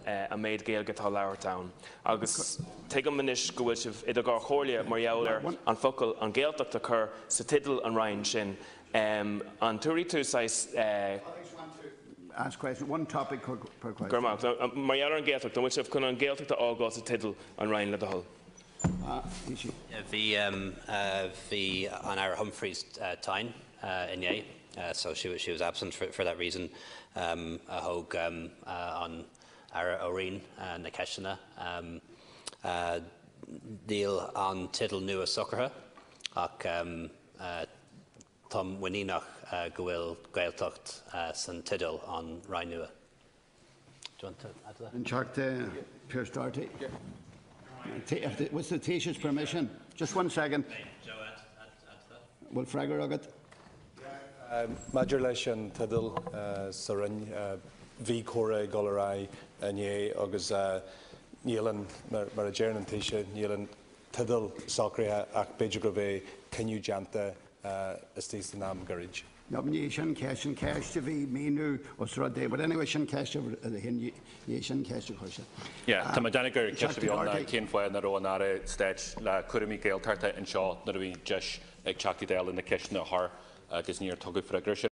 an méid Gaeilge atá á labhairt ann. Agus tuigim anois go bhfuil sibh idir dhá chomhairle mar gheall ar an focal 'an Ghaeltacht' a chur sa teideal an Roinn sin. An dtabharfaidh tú saghas. Ask question, one topic per question. Go raibh maith. Mar gheall ar an Ghaeltacht, an bhfuil sibh chun an Ghaeltacht a fhágáil sa teideal an Roinn le do thoil? Bhí bhí an Aire Humphreys tinn inné so she she was absent for for that reason. A thóg an Aire Ó Riain na ceisteanna. Níl an teideal nua socraithe ach táim muiníneach go bhfuil Gaeltacht san teideal an Roinn nua. Do you want to add to that? An Teachta Pearse Doherty. With the Taoiseach's permission, just one second. Joe, add, add, add to that. Bhfuil freagra agat? Maidir leis an teideal sa Roinn, bhí comhrá ag dul ar aghaidh inné agus níl an, mar a deir an Taoiseach, níl an teideal socraithe ach b'fhéidir go mbeidh cinneadh déanta istigh san am gairid. No, ní sin ceist, an ceist a bhí míniú os rud é, but anyway sin ceist a ní sin ceist a chuir sé. Yeah, tá mé ag déanamh gur ceist a bhí ann ná cén fáth nach raibh an Aire Stáit le cúraimí Gaeltachta anseo nuair a bhí deis ag Teachtaí Dála na ceisteanna a chur agus níor tugadh freagra sin.